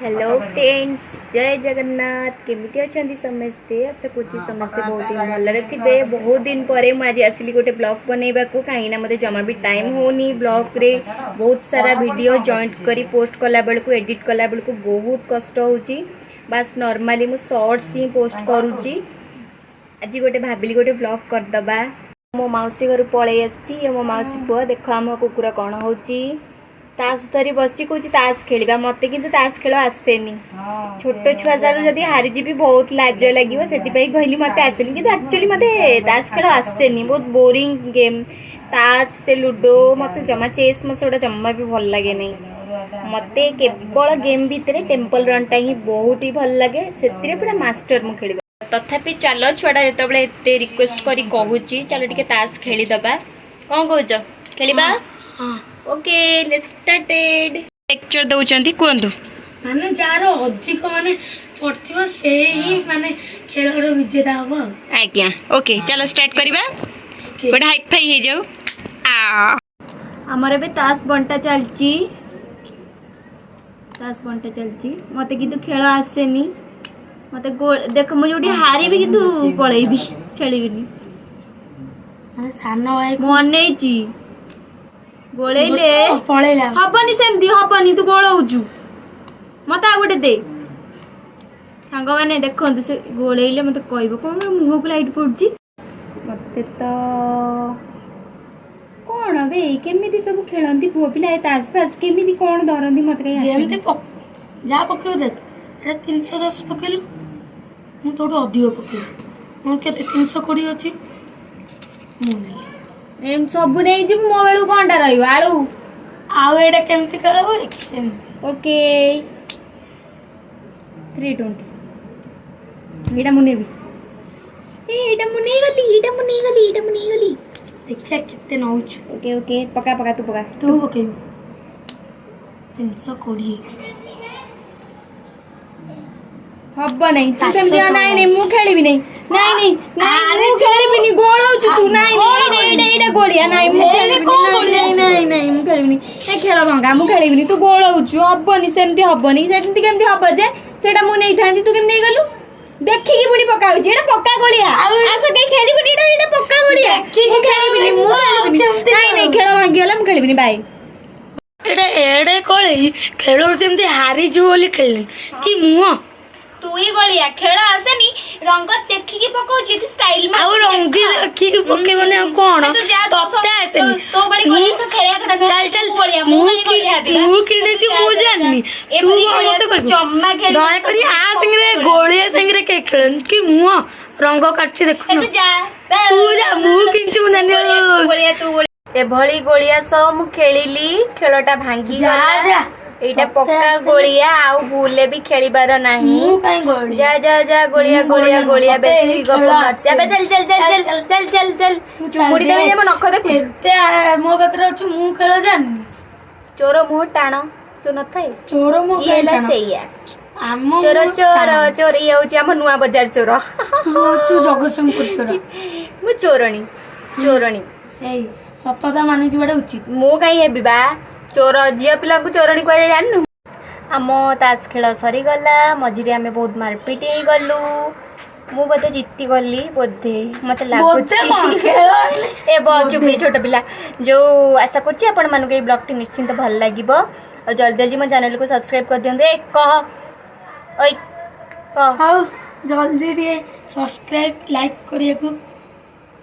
Hello friends, ଜୟ ଜଗନ୍ନାଥ। କେମିତି ଅଛନ୍ତି ସମସ୍ତେ? ଆଶା କରୁଛି ସମସ୍ତେ ବହୁତ ହିଁ ଭଲରେ ଥିବେ। ବହୁତ ଦିନ ପରେ ମୁଁ ଆଜି ଆସିଲି ଗୋଟେ ବ୍ଲଗ୍ ବନେଇବାକୁ, କାହିଁକିନା ମୋତେ ଜମା ବି ଟାଇମ୍ ହେଉନି। ବ୍ଲଗ୍ରେ ବହୁତ ସାରା ଭିଡ଼ିଓ ଜଏଣ୍ଟ କରି ପୋଷ୍ଟ କଲା ବେଳକୁ, ଏଡ଼ିଟ୍ କଲା ବେଳକୁ ବହୁତ କଷ୍ଟ ହେଉଛି। ବାସ୍ ନର୍ମାଲି ମୁଁ ସର୍ଟସ୍ ହିଁ ପୋଷ୍ଟ କରୁଛି। ଆଜି ଗୋଟେ ଭାବିଲି ଗୋଟେ ବ୍ଲଗ୍ କରିଦେବା। ମୋ ମାଉସୀ ଘରୁ ପଳେଇ ଆସିଛି। ଇଏ ମୋ ମାଉସୀ ପୁଅ। ଦେଖ ଆମ କୁକୁର କ'ଣ ହେଉଛି, ତାସ ଧରି ବସି କହୁଛି ତାସ ଖେଳିବା। ମତେ କିନ୍ତୁ ତାସ ଖେଳ ଆସେନି। ଛୋଟ ଛୁଆ ଠାରୁ ଯଦି ହାରିଯିବି ବହୁତ ଲାଜ ଲାଗିବ, ସେଥିପାଇଁ କହିଲି ମତେ ଆସେନି। କିନ୍ତୁ ଆକ୍ଚୁଆଲି ମତେ ତାସ ଖେଳ ଆସେନି। ବହୁତ ବୋରିଂ ଗେମ୍ ତାସ, ସେ ଲୁଡୋ ମତେ ଜମା, ଚେସ୍ ମତେ ସେଗୁଡ଼ା ଜମା ବି ଭଲ ଲାଗେନି। ମତେ କେବଳ ଗେମ୍ ଭିତରେ ଟେମ୍ପଲ ରନ୍ଟା ହିଁ ବହୁତ ହି ଭଲ ଲାଗେ। ସେଥିରେ ପୁରା ମାଷ୍ଟର ମୁଁ ଖେଳିବା। ତଥାପି ଚାଲ, ଛୁଆଟା ଯେତେବେଳେ ଏତେ ରିକ୍ୱେଷ୍ଟ କରି କହୁଛି, ଚାଲ ଟିକେ ତାସ ଖେଳିଦବା। କଣ କହୁଛ, ଖେଳିବା? Okay, let's started. Lecture ଦଉଛନ୍ତି, କୁହନ୍ତୁ। ମାନେ ଯାହାର ଅଧିକ ମାନେ ପଡିଥିବ, ସେ ହିଁ ମାନେ ଖେଳର ବିଜେତା ହବ ଆଉ। ଆଜ୍ଞା, ଓକେ, ଚାଲ ଷ୍ଟାର୍ଟ କରିବା। ଗୋଟେ ହାଇ ଫାଇ ହେଇଯାଉ। ଆମର ଏବେ ତାସ ବଣ୍ଟା ଚାଲିଛି, ତାସ ବଣ୍ଟା ଚାଲିଛି। ମତେ କିନ୍ତୁ ଖେଳ ଆସେନି। ମତେ ଦେଖ, ମୁଁ ଯୋଉଠି ହାରିବି କିନ୍ତୁ ପଳେଇବି, ଖେଳିବିନି। ମାନେ ସାନ ଭାଇ। ମୁଁ ଅନେଇଛି, ଗୋଳେଇଲେ ପଳେଇଲା। ହବନି, ସେମିତି ହବନି। ତୁ ଗୋଳଉଛୁ ମତେ, ଆଉ ଗୋଟେ ଦେ। ସାଙ୍ଗମାନେ ଦେଖନ୍ତୁ, ସେ ଗୋଳେଇଲେ ମତେ କହିବ। କଣ ମୋ ମୁହଁକୁ ଲାଇଟ୍ ପଡୁଛି? ମତେ ତ କଣ ବେ, କେମିତି ସବୁ ଖେଳନ୍ତି ପୁଅ ପିଲା ଏ ତାସ ଫାସ, କେମିତି କଣ ଧରନ୍ତି, ମତେ କାଇଁ ଆସେନି। ଯେମିତି ଯାହା ପକେଇବୁ ଦେଖ, ଏଇଟା 310 ପକେଇଲୁ, ମୁଁ ତୋଠୁ ଅଧିକ ପକେଇଲି। ମୋର କେତେ? 320 ଅଛି, ମୁଁ ନେଲି। ଏମିତି ସବୁ ନେଇଯିବୁ, ମୋ ବେଳକୁ କଣଟା ରହିବ? ଆଳୁ। ଆଉ ଏଇଟା କେମିତି ଖେଳ ହୁଏ ସେମିତି। ଓକେ, 320। ଏଇଟା ମୁଁ ନେବି। ଏ, ଏଇଟା ମୁଁ ନେଇଗଲି, ଏଇଟା ମୁଁ ନେଇଗଲି, ଏଇଟା ମୁଁ ନେଇଗଲି। ଦେଖିଆ କେତେ ନଉଛୁ। ଓକେ ଓକେ, ପକା ପକା, ତୁ ପକା। ତୁ ପକେଇବୁ। 320। ହବ ନାଇଁ ତୁ ସେମିତି। ନାଇଁ ନାଇଁ, ମୁଁ ଖେଳିବି ନାଇଁ। ନାଇଁ ନାଇଁ ନାଇଁ, ମୁଁ ଖେଳିବିନି। ଗୋଳଉଛୁ ତୁ। ନାଇଁ ନାଇଁ, ଏଇଟା ଏଇଟା ଏଇଟା ଗୋଳିଆ। ନାଇଁ, ମୁଁ ଖେଳିବିନି। ନାଇଁ ନାଇଁ ନାଇଁ ନାଇଁ, ମୁଁ ଖେଳିବିନି। ଏ ଖେଳ ଭଙ୍ଗା, ମୁଁ ଖେଳିବିନି। ତୁ ଗୋଳଉଛୁ, ହବନି ସେମିତି, ହବନି ସେମିତି। କେମିତି ହବ ଯେ? ସେଇଟା ମୁଁ ନେଇଥାନ୍ତି, ତୁ କେମିତି ନେଇଗଲୁ? ଦେଖିକି ପୁଣି ପକାଉଛି। ଏଇଟା ପକ୍କା ଗୋଳିଆ। ଆସ, କେହି ଖେଳିବୁନି। ଏଇଟା ଏଇଟା ପକ୍କା ଗୋଳିଆ। ମୁଁ ଖେଳିବିନି, ମୁଁ ଖେଳିବିନି। ନାଇଁ ନାଇଁ, ଖେଳ ଭାଙ୍ଗିଗଲା, ମୁଁ ଖେଳିବିନି, ବାଏ। ଏଇଟା ଏଡେ କଳେଇ ଖେଳରୁ ଯେମିତି ହାରିଯିବ ବୋଲି ଖେଳିଲେନି କି ମୁହଁ। ତୁଇ ଗୋଳିଆ, ଖେଳ ଆସେନି, ରଙ୍ଗ ଦେଖିକି ପକଉଛି, ଏତେ ଷ୍ଟାଇଲ। ଆଉ ରଙ୍ଗି ଦେଖିକି ପକେଇବନି ଆଉ କଣ? ତତେ ଆସେନି। ତୋ ଭଳି ଗୋଳିଆ ସହ ଖେଳିବା କଥା ନୁହେଁ। ଚାଲ ଚାଲ। ତୁ ଗୋଳିଆ, ମୁଁ ମୁଁ କାଇଁ ଗୋଳିଆ ହେବି ବା? ମୁଁ କିଣିଛି, ଯା, ମୁଁ ଯା, ଯା। ଜାଣିନି। ତୁ ଏଭଳି କଣ ଗୋଳିଆ ମତେ ସହ କହିବୁ? ଜମା ଖେଳିବନି। ଦୟାକରି ଆ ସାଙ୍ଗରେ, ଗୋଳିଆ ସାଙ୍ଗରେ କେହି ଖେଳନି। କି ମୁହଁ ରଙ୍ଗ କାଟୁଛି ଦେଖୁନ। ତୁ ଯା। ତୁ ଯା, ମୁଁ କିଣିଛି, ମୁଁ ଜାଣିନି। ତୁ ଗୋଳିଆ, ତୁ ଗୋଳିଆ। ଏଭଳି ଗୋଳିଆ ସହ ମୁଁ ଖେଳିଲି, ଖେଳଟା ଭାଙ୍ଗି ଯା, ଗଲା। ଯା। ଏଇଟା ତତେ ପକ୍କା ଆସେନି। ଗୋଳିଆ, ଆଉ ଭୁଲରେ ବି ଖେଳିବାର ନାହିଁ। ମୁଁ କାଇଁ ଗୋଳିଆ? ଯା ଯା ଯା, ଗୋଳିଆ। ମୁଁ ଗୋଳିଆ ଗୋଳିଆ ଗୋଳିଆ। ନୁହଁ, ମତେ ବେଶୀ ଏଇ ଗପ ଖେଳ ମାର। ଯା ବେ, ଆସେନି। ଚାଲ ଚାଲ ଚାଲ। ଚାଲ, ଚାଲ ଚାଲ ଚାଲ। ତୁ ଚୁମୁଡ଼ି ଚାଲ ଦେବି ଦେ। ଯେ ମୋ ନଖ ଦେଖୁଛୁ। ଏତେ ମୋ ପାଖରେ ଅଛି, ମୁଁ ଖେଳ ଜାଣିନି। ଚୋର ମୁହଁ ଟାଣ ଚୋର ନଥାଏ। ଚୋର ମୁଁ ଇଏ କାଇଁ ହେଲା ଟାଣ? ସେଇଆ। ଆମ ଚୋର ମୁହଁ ଚୋର ଟାଣ। ଚୋର। ଇଏ ହଉଛି ଆମ ନୂଆ ବଜାର ଚୋର। ତୁ ହଉଛୁ ଜଗତସିଂହପୁର ଚୋର। ମୁଁ ଚୋରଣୀ, ଚୋରଣୀ। ସେଇ ସତତା ମାନିଯିବାଟା ଉଚିତ। ମୁଁ କାହିଁ ହେବି ବା ଚୋର? ଝିଅ ପିଲାଙ୍କୁ ଚୋରଣୀ କୁହାଯାଏ, ଜାଣିନୁ? ଆମ ତାସ ଖେଳ ସରିଗଲା। ମଝିରେ ଆମେ ବହୁତ ମାରପିଟ ହେଇଗଲୁ। ମୁଁ ବୋଧେ ଜିତିଗଲି ବୋଧେ, ମତେ ବୋଧେ ଲାଗୁଛି। କଣ ଖେଳ ହେଲେ ଏ ଚୁପି, ଛୋଟ ପିଲା। ଯୋଉ ଆଶା କରୁଛି ଆପଣମାନଙ୍କୁ ଏଇ ବ୍ଲଗ୍ଟି ନିଶ୍ଚିନ୍ତ ଭଲ ଲାଗିବ ଆଉ ଜଲ୍ଦି ଜଲ୍ଦି ମୋ ଚ୍ୟାନେଲକୁ ସବସ୍କ୍ରାଇବ୍ କରିଦିଅନ୍ତୁ। ଏ କହ, ଓଇ କହ। ହଉ, ଜଲ୍ଦି ଟିକେ ସବସ୍କ୍ରାଇବ, ଲାଇକ୍ କରିବାକୁ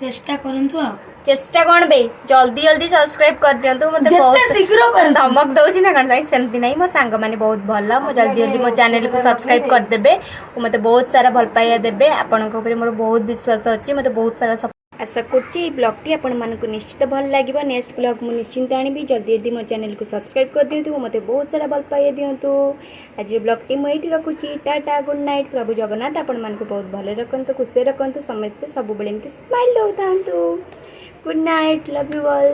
ଚେଷ୍ଟା କରନ୍ତୁ ଆଉ। ଚେଷ୍ଟା କଣ ବେ, ଜଲ୍ଦି ଜଲ୍ଦି ସବସ୍କ୍ରାଇବ୍ କରିଦିଅନ୍ତୁ। ମତେ ଯେତେ ବହୁତ ଶୀଘ୍ର ପାରୁଛୁ। ଧମକ ଦଉଛି ନା କଣ? ନାଇଁ, ସେମିତି ନାହିଁ। ମୋ ସାଙ୍ଗମାନେ ବହୁତ ଭଲ। ମୁଁ ଜଲ୍ଦି ଜଲ୍ଦି ମୋ ଚ୍ୟାନେଲକୁ ସବସ୍କ୍ରାଇବ୍ କରିଦେବେ ଓ ମୋତେ ବହୁତ ସାରା ଭଲ ପାଇବା ଦେବେ। ଆପଣଙ୍କ ଉପରେ ମୋର ବହୁତ ବିଶ୍ୱାସ ଅଛି। ମୋତେ ବହୁତ ସାରା ଆଶା କରୁଛି ଏଇ ବ୍ଲଗ୍ଟି ଆପଣମାନଙ୍କୁ ନିଶ୍ଚିତ ଭଲ ଲାଗିବ। ନେକ୍ସଟ ବ୍ଲଗ୍ ମୁଁ ନିଶ୍ଚିନ୍ତ ଆଣିବି। ଜଲ୍ଦି ଜଲ୍ଦି ମୋ ଚ୍ୟାନେଲକୁ ସବସ୍କ୍ରାଇବ୍ କରିଦିଅନ୍ତୁ ଓ ମୋତେ ବହୁତ ସାରା ଭଲ ପାଇବା ଦିଅନ୍ତୁ। ଆଜିର ବ୍ଲଗ୍ଟି ମୁଁ ଏଇଠି ରଖୁଛି। Tata, good night. ପ୍ରଭୁ ଜଗନ୍ନାଥ ଆପଣମାନଙ୍କୁ ବହୁତ ଭଲରେ ରଖନ୍ତୁ, ଖୁସିରେ ରଖନ୍ତୁ। ସମସ୍ତେ ସବୁବେଳେ ଏମିତି smile ଦେଉଥାନ୍ତୁ। Good night, love you all.